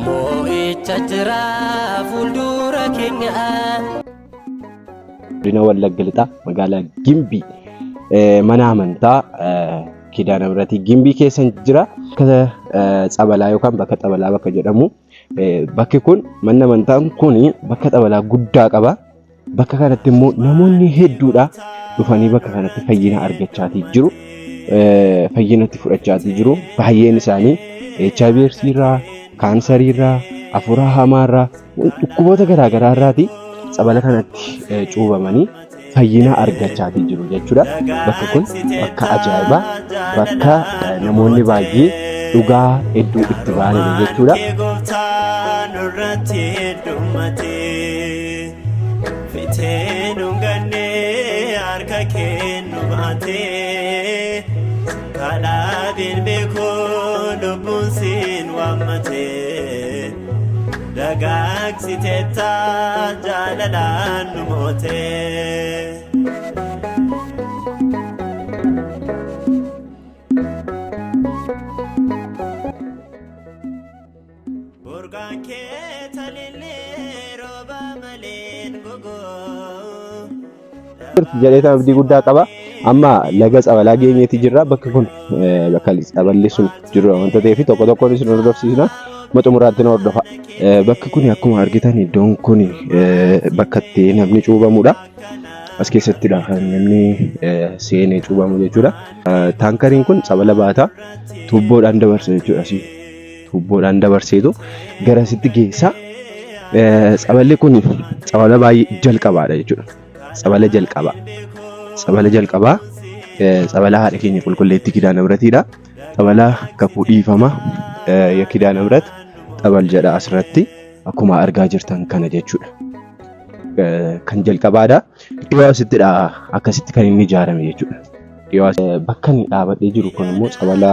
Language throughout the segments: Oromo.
Moo'icha jira fuuldura keenya. Godina Wallagga Lixaa magaalaa Gimbii mana amantaa Kidaana Miratii Gimbii keessa jira. Bakka tsabalaa yookaan bakka tsabalaa bakka jedhamu. Bakki kun manni amantaan kun bakka tsabalaa guddaa qaba. Bakka kanatti immoo namoonni hedduudha dhufanii bakka kanatti fayyina argachaatii jiru. Fayyinatti fudhachaatii jiru. Baay'een isaanii HIV irraa, kaansarii irraa, hafuura hamaa irraa, dhukkuboota garaa garaa irraatii tsabala kanatti cuubamanii fayyina argachaatii jiru jechuudha. Bakki kun bakka ajaa'ibaa, bakka namoonni baay'ee dhugaa hedduu itti ba'anidha jechuudha. Fitee nu gannee harka kee nu baatee kadhaabeen beekuu lubbuun siin waammatee dagaagsiteetta jaalalaan nu mootee. Burqaan kee talillee rooba maleen gogoo. Jedhee abdii guddaa qaba. Amma laga tsabalaa geenyeeti jirra. Bakki kun bakka tsaballi sun jiru wanta ta'eef tokko tokkoon isin hordofsiisna. Amma xumuraatti na hordofa. Bakki kun akkuma argitan iddoon kun bakka itti namni cuubamudha. As keessattidha kan namni seenee cuubamu jechuudha. Taankariin kun tsabala baata. Tuubboodhaan dabarsa jechuudha asii. Tuubboodhaan dabarseetu garasitti geessa. Tsaballi kun tsabala baay'ee jalqabaadha jechuudha. Tsabala jalqabaa. Tsabala jalqabaa tsabala haadha keenya qulqulleettii Kidaana Mihiratiidha. Tsabala kakuu dhiifama Kidaana Mihirat xabal jedha asirratti akkuma argaa jirtan kana jechuudha. Kan jalqabaadha. Dhiyoo asittidha akkasitti kan inni ijaarame jechuudha. Dhiyoo bakka inni dhaabadhee jiru kun immoo tsabala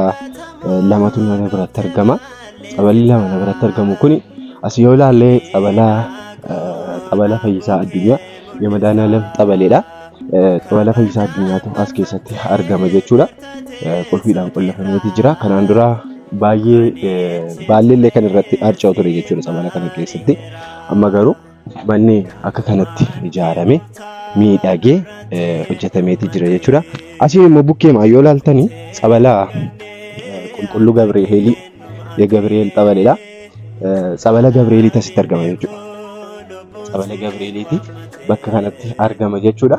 lamatu na biratti argama. Tsaballi lama na biratti argamu kun as yoo ilaalle tsabala tsabala fayyisaa addunyaa Yamadaanaalam xabaleedha. Xabala fayyisaa addunyaatu as keessatti argama jechuudha. Qulfiidhaan qollafameeti jira. Kanaan dura baay'ee baalli illee kan irratti harca'u ture jechuudha tsabala kana keessatti. Amma garuu manni akka kanatti ijaarame miidhagee hojjetameeti jira jechuudha. Asiin immoo bukkee yoo ilaaltanii tsabala qulqulluu Gabreehelii Gabri'eel xabaledha. Tsabala Gabreeliitu asitti argama jechuudha. Tsabala Gabreeliiti bakka kanatti argama jechuudha.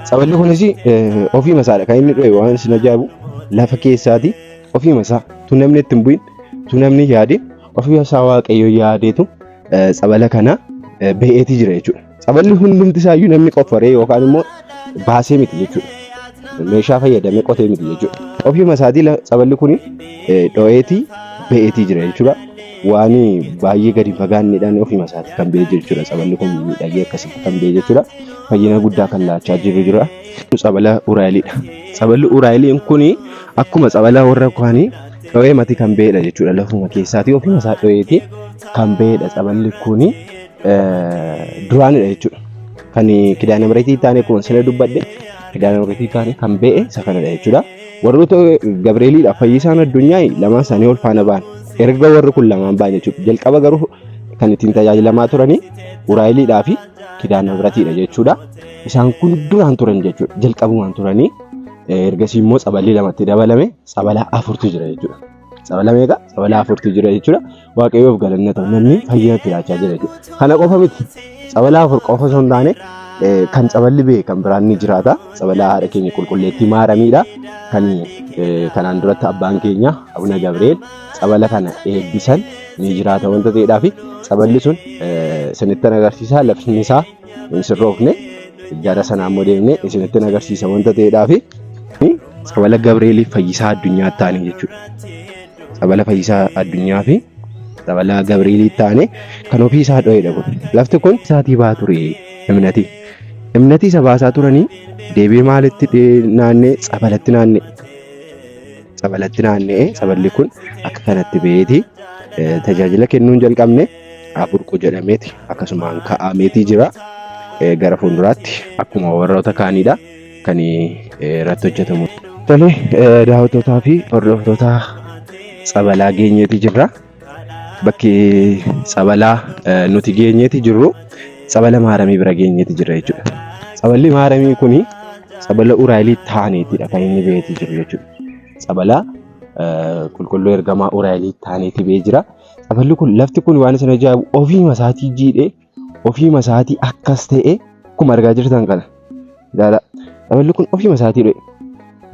Tsaballi kunis ofiima isaadha kan inni dho'e waan isin ajaa'ibu lafa keessaati ofiima isaa tu namni itti hin bu'in tu namni yaadin ofiima isaa waaqayyo yaadeetu tsabala kana ba'eeti jira jechuudha. Tsaballi hundumti isaayyuu namni qoffaree yookaan immoo baasee miti jechuudha. Meeshaa fayyadamee qotee miti jechuudha. Ofiima isaatii tsaballi kun dho'eetii ba'eetii jira jechuudha. Waan baay'ee gadi fagaanneedhaan ofiima isaatii kan ba'ee jiru jechuudha. Tsaballi kun miidhagee akkasitti kan ba'e jechuudha. Fayyina guddaa kan laachaa jiru jira. Tsabala Uraa'eliidha. Tsaballi Uraa'eliin kun akkuma tsabala warra kaanii dho'ee mati kan ba'edha jechuudha. Lafuma keessaatii ofiima isaa dho'eetii kan ba'edha tsaballi kun duraanidha jechuudha. Kan Kidaana Mihiratii taane akkuma sila dubbadhe Kidaana Mihiratii taane kan ba'e isa kanadha jechuudha. Warroota Gabreeliidha fayyisaan addunyaa lamaan isaanii wal faana ba'an. Erga warri kun lamaan ba'an jechuudha. Jalqaba garuu kan ittiin tajaajilamaa turanii Uraa'eliidhaa fi Kidaana Mihiratiidha jechuudha. Isaan kun duraan turan jechuudha. Jalqabumaan turanii ergasii immoo tsaballi lamatti dabalame tsabala afurtu jira jechuudha. Tsabala meeqa? Tsabala afurtu jira jechuudha. Waaqayyoof galanni haa ta'u namni fayyina itti laachaa jira jechuudha. Kana qofa miti. Tsabala afur qofa osoo hin taane kan tsaballi ba'e kan biraan ni jiraata. Tsabala haadha keenya qulqulleettii Maaramiidha. Kan kanaan duratti abbaan keenya Abuna Gabri'eel tsabala kana eebbisan ni jiraata wanta ta'eedhaaf tsaballi sun isinittan agarsiisa lafni isaa hin sirroofne gara sanaa immoo deemnee isinittan agarsiisa wanta ta'eedhaaf tsabala Gabreelii fayyisaa addunyaa ta'anii jechuudha. Tsabala fayyisaa addunyaa fi tsabala Gabreelii ta'anii kan ofii isaa dho'edha kun. Lafti kun isaatii baa ture imnatii. Imnatii isa baasaa turanii deebi'ee maalitti naannee tsabalatti naannee. Tsabalatti naanna'ee tsaballi kun akka kanatti ba'eeti tajaajila kennuun jalqabne burqu jedhameeti akkasumaan kaa'ameetii jira. Gara fuulduraatti akkuma warroota kaaniidha kan irratti hojjetamu. Tole daawwattootaa fi hordoftoota tsabalaa geenyeeti jirra. Bakki tsabalaa nuti geenyeeti jirru tsabala maaramii bira geenyeeti jirra jechuudha. Tsaballi maaramii kuni tsabala Uraayilii taaneetidha kan inni beetii jiru jechuudha. Tsabala qulqulluu ergamaa Uraayilii taaneeti bee jira. Tsaballi kun lafti kun waan isin ajaa'ibu ofiima isaatii jiidhee ofiima isaatii akkas ta'e akkuma argaa jirtan kana. Ilaala. Tsaballi kun ofiima isaatii dho'e.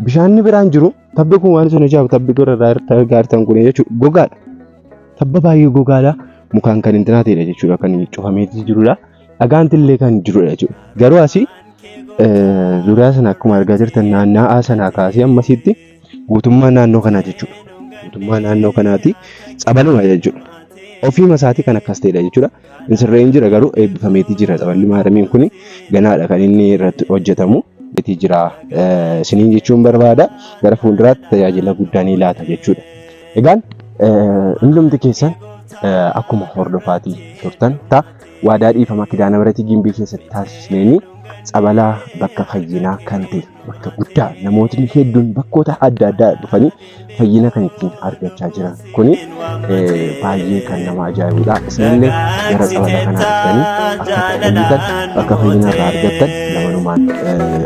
Bishaanni biraan jiru tabbi kun waan isin ajaa'ibu tabbi dura irraa argaa jirtan kun jechuudha gogaadha. Tabba baay'ee gogaadha. Mukaan kan hin xinaateedha jechuudha kan cufameetii jirudha. Dhagaanti illee kan jirudha jechuudha. Garuu asii zuuriyaa sana akkuma argaa jirtan naanna'aa sanaa kaasee ammasitti guutummaa naannoo kanaa jechuudha. Guutummaa naannoo kanaati tsabaluma jechuudha. Ofiima isaatii kan akkas ta'edha jechuudha. Hin sirreen jira garuu eebbifameetii jira tsaballi maaramiin kun ganaadha kan inni irratti hojjetamu. Jira isiniin jechuun barbaada gara fuulduraatti tajaajila guddaa ni laata jechuudha. Egaan hundumti keessan akkuma hordofaatii turtan ta waadaa dhiifama Kidaana Miratii Gimbii keessatti taasisneeni tsabalaa bakka fayyinaa kan ta'e bakka guddaa namootni hedduun bakkoota adda addaa dhufanii fayyina kan ittiin argachaa jiran kuni baay'ee kan nama ajaa'ibudha. Isinillee gara tsabala kanaa dhuftanii akka fayyitan akka fayyina irraa argattan gamanumaan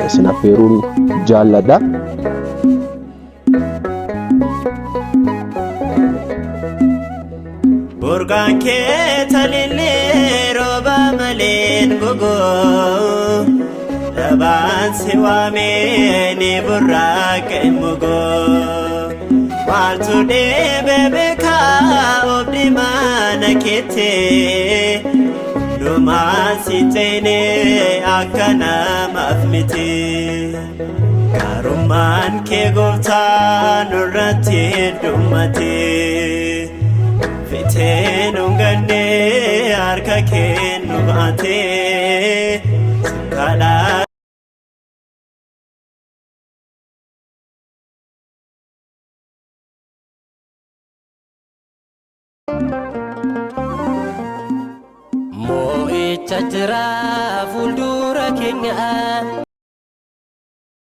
isin affeeruun jaalladha. Burqaan kee talillee rooba maleen gogoo Dhabaan si waamee ni burraaqe mugoo Maaltu dhibe beekaa obdi mana keetti Dhumaan si ceene akka namaaf miti Gaarummaan kee gooftaa nurratti heddummate Fitee nun gannee harka kee nu baate Kadhaa Moo'icha jira fuuldura keenya.